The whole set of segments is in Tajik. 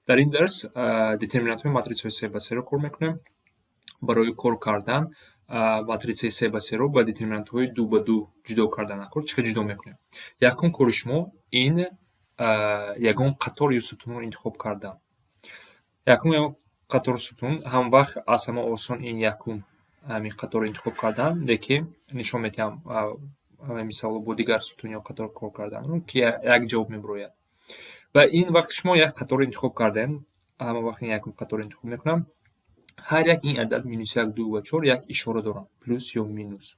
Дар ин дарс детерминантҳои матритсаҳои се ба серо кор мекунем. Барои кор кардан матритсаи се ба серо ба детерминантҳои ду ба ду ҷудо кардан накор чӣ хел ҷудо мекунем? Якум кори шумо ин ягон қатор ё сутунро интихоб кардан. Якум ягон қатор, сутун. Ҳамвақт аз ҳама осон ин якум ҳамин қаторро интихоб кардан, лекин нишон медиҳам мисолро бо дигар сутун ё қатор кор карданро, ки як ҷавоб мебирояд. Ва ин вақте шумо як қаторро интихоб кардем, ҳама вақт ин якум қаторро интихоб мекунам, ҳар як ин адад минус як, ду ва чор як ишора доранд, плюс ё минус.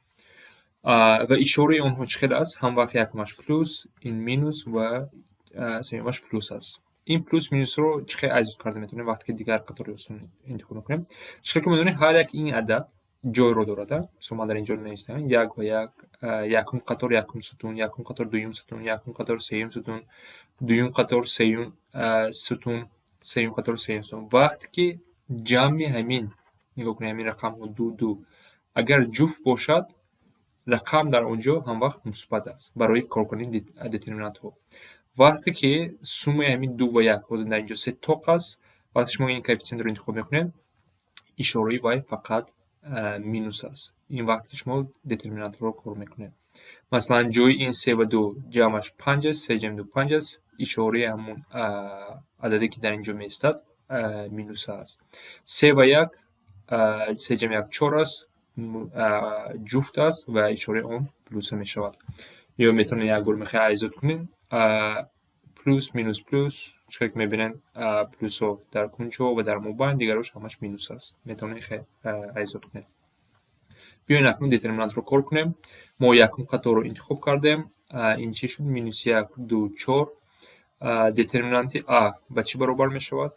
Ва ишораи онҳо чӣ хел аст? Ҳам вақт якумаш плюс, ин минус ва сеюмаш плюс аст. Ин плюс минусро чӣ хел аз ёд карда метавонем, вақте ки дигар қаторро интихоб мекунем? Чӣ хел ки медонем, ҳар як ин адад ҷойро дорад. Мисол, ман дар ин ҷо менависам як ва як, якум қатор якум сутун, якум қатор дуюм сутун, якум қатор сеюм сутун, дуюм қатор сеюм сутун, сеюм қатор сеюм сутун. Вақте ки ҷамъи ҳамин, нигоҳ кунед, ҳамин рақамҳо ду, ду, агар ҷуфт бошад, рақам дар он ҷо ҳамвақт мусбат аст барои коркунии детерминантҳо. Вақте ки суммаи ҳамин ду ва як ҳозир дар ин ҷо се тоқ аст, вақте шумо ин коэффитсиентро интихоб мекунед, ишораи вай фақат минус аст. Ин вақте ки шумо детерминантҳоро кор мекунед. Масалан, ҷои ин се ва ду ҷамъаш панҷ аст, се ҷамъи ду панҷ аст, ишораи ҳамон ададе, ки дар ин ҷо меистад, минус аст. Се ва як, се ҷамъи як чор аст, ҷуфт аст ва ишораи он плюса мешавад. Ё метавонед як бор мехоҳед айзод кунед, плюс, минус, плюс. Чӣ хел ки мебинед, плюсҳо дар кунҷҳо ва дар мобайн, дигарош ҳамаш минус аст. Метавонед хел айзод кунед. Биёед, акнун детерминантро кор кунем. Мо якум қаторро интихоб кардем. Ин чӣ шуд? Минус як, ду, чор. Детерминанти а ба чӣ баробар мешавад?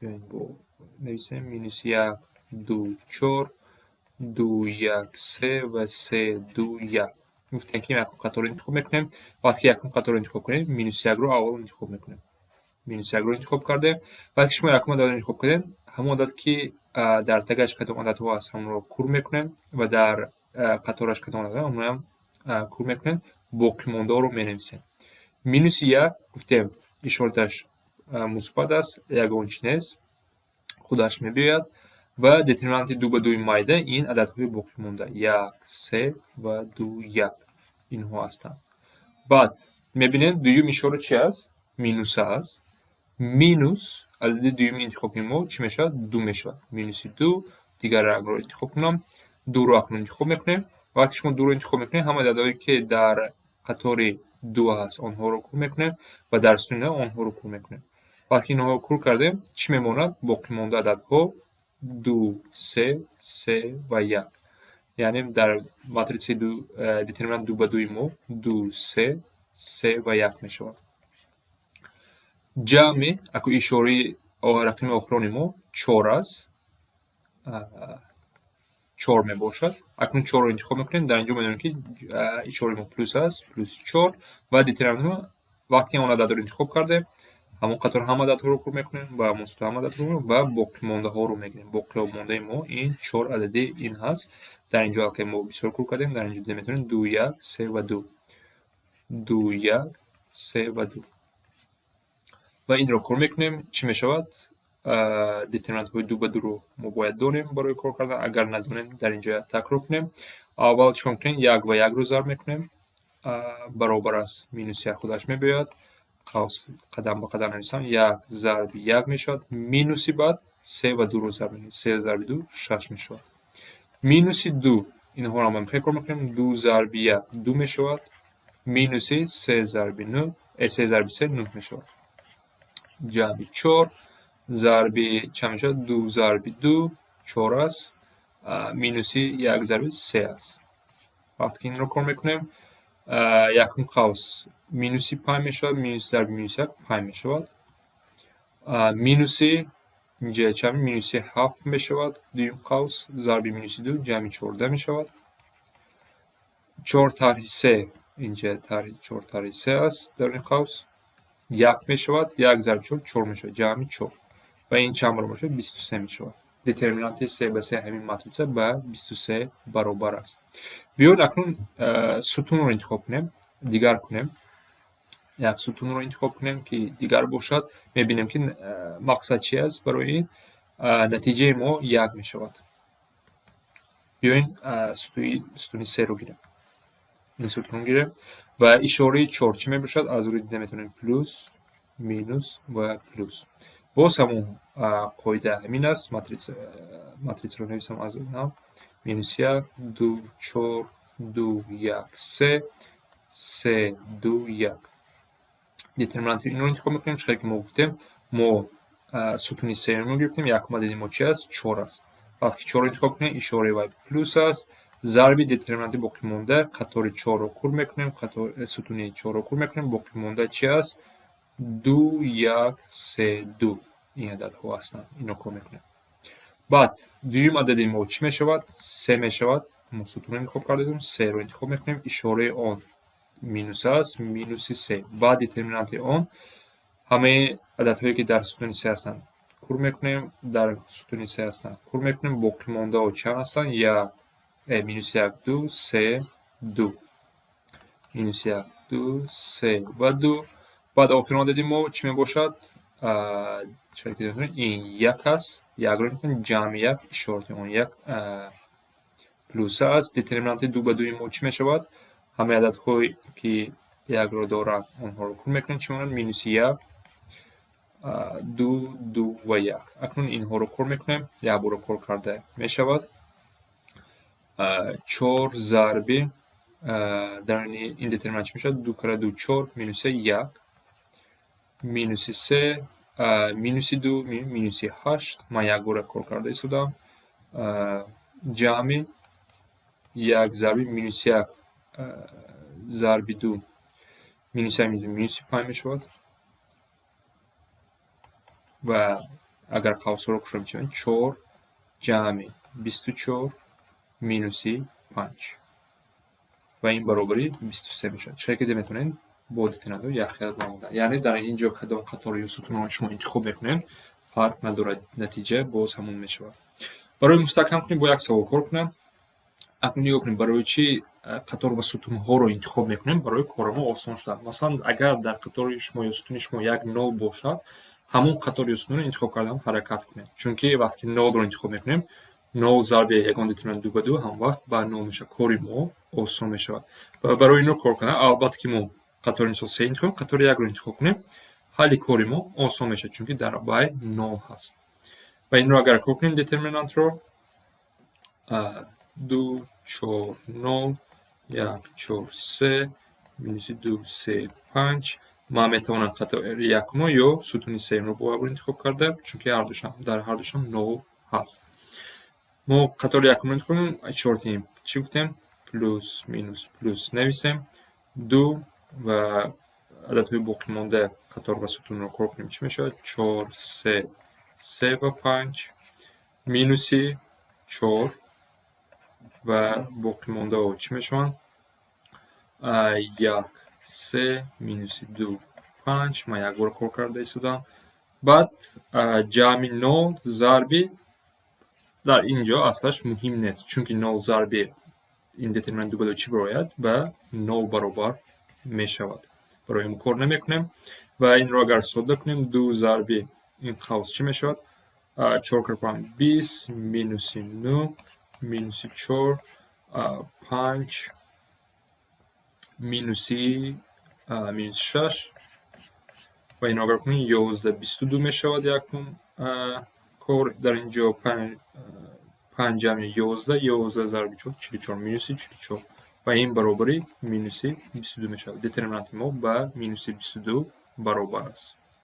Биёед, бо нависем: минус як, ду, чор, ду, як, се ва се, ду, як. Гуфтем, ки якум қаторро интихоб мекунем. Вақте ки якум қаторро интихоб кунем, минус якро аввал интихоб мекунем. Минус якро интихоб кардем. Вақте шумо якум ададро интихоб кардем, ҳамон адад, ки дар тагаш кадом ададҳо аст, ҳамонро кур мекунем ва дар қатораш кадом ададҳо, ҳамонам кур мекунем, боқимондаҳоро менависем. Минуси як гуфтем, ишораташ мусбат аст, ягон чи нест, худаш мебиёяд. Ва детерминанти ду ба дуи майда ин ададҳои боқимонда як, се ва ду, як инҳо ҳастанд. Баъд мебинем, дуюм ишора чи аст? Минуса аст. Минус адади дуюми интихоби мо чӣ мешавад? Ду мешавад, минуси ду. Дигар рангро интихоб кунам, дуро акнун интихоб мекунем. Вақте шумо дуро интихоб мекунед, ҳамаи ададҳое, ки дар қатори ду ҳаст, онҳоро кур мекунем ва дар сутуни онҳоро кур мекунем. Вақте ки инҳоро кур кардем, чӣ мемонад? Боқимонда ададҳо ду, се, се ва як. Яъне дар матритсаи детерминант ду ба дуи мо ду, се, се ва як мешавад. Ҷамъи аку ишораи рақами охирони мо чор аст, чор мебошад. Акнун чорро интихоб мекунем. Дар инҷо медонем, ки ишораи мо плюс аст, плюс чор. Ва детерминант, вақте ки он ададро интихоб кардем, ҳамон қатор ҳама ададҳоро кур мекунем ва ҳамон сутун ҳама ададҳоро ва боқимондаҳоро мегирем. Боқимондаи мо ин чор адади ин ҳаст. Дар инҷо аллакай мо бисёр кур кардем. Дар инҷо дида метавонем: ду, як, се ва ду, ду, як, се ва ду. Ва инро кор мекунем, чӣ мешавад? Детерминантҳои ду ба дуро мо бояд донем барои кор кардан. Агар надонем, дар инҷо такрор кунем. Аввал чӣ кор мекунем? Як ва якро зарб мекунем, баробар аст, минус як худаш мебиёяд. Қавс қадам ба қадам нависам: як зарби як мешавад, минуси, баъд се ва дуро зарб мекунем, се зарби ду шаш мешавад, минуси ду. Инҳоро ҳам хел кор мекунем: ду зарби як ду мешавад, минуси се зарби нӯ, се зарби се нӯҳ мешавад, ҷамъи чор зарби чанд мешавад? Ду зарби ду чор аст, минуси як зарби се аст. Вақте ки инро кор мекунем, якум қавс минуси панҷ мешавад, минус зарби минус як панҷ мешавад, минуси инҷа чанд? Минуси ҳафт мешавад. Дуюм қавс зарби минуси ду ҷамъи 14 мешавад. Чор тарҳи се, инҷа тарҳи чор тарҳи се аст, дар ин қавс як мешавад, як зарби чор чор мешавад, ҷамъи чор. Ва ин чанд баробар мешавад? 23 мешавад. Детерминанти се ба се ҳамин матрица ба 23 баробар аст. Биёед, акнун сутунро интихоб кунем, дигар кунем. Як сутунро интихоб кунем, ки дигар бошад, мебинем, ки мақсад чи аст барои ин, натиҷаи мо як мешавад. Биёин, сутуни серо гирем, ин сутунро гирем ва ишораи чор чӣ мебошад, аз рӯи дида метавонем: плюс, минус ва плюс. Боз ҳамон қоида ҳамин аст. Матрицаро нависам аз нав: минус як, ду, чор, ду, як, се, се, ду, як. Детерминанти инро интихоб мекунем. Чӣ хеле ки мо гуфтем, мо сутуни сеюмро гирифтем. Якум адади мо чи аст? Чор аст. Вақте ки чорро интихоб кунем, ишораи вай плюс аст, зарби детерминанти боқимонда. Қатори чорро кур мекунем, сутуни чорро кур мекунем. Боқимонда чи аст? Ду, як, се, ду. Ин ададҳо ҳастанд, инро кор мекунем. Баъд дуюм адади мо чӣ мешавад? Се мешавад. Мо сутунро интихоб кардем, серо интихоб мекунем, ишораи он минус аст, минуси се. Баъд детерминанти он, ҳамаи ададҳое, ки дар сутуни се ҳастанд, кур мекунем, дар сутуни се ҳастанд, кур мекунем. Боқимондаҳо чанд ҳастанд? Як, минус як, ду, се, ду, минус як, ду, се ва ду. Баъд охирон адади мо чӣ мебошад? Ин як аст. Якро мекунем, ҷамъи як, ишорати он як плюс аст. Детерминанти ду ба дуи мо чӣ мешавад? Ҳамаи ададҳое, ки якро доранд, онҳоро кур мекунем. Чӣ мемонад? Минуси як, ду, ду ва як. Акнун инҳоро кор мекунем, як бора кор карда мешавад. Чор зарби дар ин детерминант чӣ мешавад? Ду кара ду чор, минуси як, минуси се, минуси ду, минуси ҳашт. Ман як бора кор карда истодам. Ҷамъи як зарби минуси як зарби ду, минуси як, минуси панҷ мешавад. Ва агар қавсҳоро кушоем, чӣ? Чор ҷамъи 24 минуси панҷ ва ин баробари 23 мешавад. Чӣ ки метавонед, бо детерминантҳо якхела баромадан, яъне дар ин ҷо кадом қатор ё сутунро шумо интихоб мекунед, фарқ надорад, натиҷа боз ҳамон мешавад. Барои мустаҳкам кунем, бо як савол кор кунам. Акнун нигоҳ кунем, барои чӣ қатор ва сутунҳоро интихоб мекунем? Барои кори мо осон шудан. Масалан, агар дар қатори шумо ё сутуни шумо як нол бошад, ҳамон қатор ё сутунро интихоб кардан ҳаракат кунед, чунки вақте ки нолро интихоб мекунем, нол зарби ягон детерминант ду ба ду ҳамвақт ба нол мешавад, кори мо осон мешавад. Ва барои инро кор кардан, албатта, ки мо қатори, мисол, се интихоб, қатори якро интихоб кунем, ҳалли кори мо осон мешавад, чунки дар вай нол ҳаст. Ва инро агар кор кунем, детерминантро: ду, чор, нол, як, чор, се, минуси ду, се, панҷ. Ман метавонам қатори якумро ё сутуни сеюмро бо якбор интихоб карда, чунки дар ҳардушам нол ҳаст. Мо қатори якумро интихоб кунем. Ишоратим чӣ гуфтем? Плюс, минус, плюс нависем, ду. Ва ададҳои боқимонда қатор ва сутунро кор кунем, чӣ мешавад? Чор, се, се ва панҷ, минуси чор. Ва боқимондаҳо чӣ мешаванд? Як, се, минуси ду, панҷ. Ман як бор кор карда истодам. Баъд ҷамъи нол зарби, дар ин ҷо аслаш муҳим нест, чунки нол зарби ин детерминант ду ба ду чӣ барояд? Ба нол баробар мешавад. Барои ин кор намекунем. Ва инро агар содда кунем, ду зарби ин қавс чӣ мешавад? Чор кар панҷ 20, минуси нӯ, минуси чор, панҷ, минуси шаш. Ва инро агар кунем, 11, 22 мешавад. Якум кор дар ин ҷо панҷ ҷамъи 11, 11 зарби чор 44, минуси 44 ва ин баробари минуси 22 мешавад. Детерминанти мо ба минуси 22 баробар аст.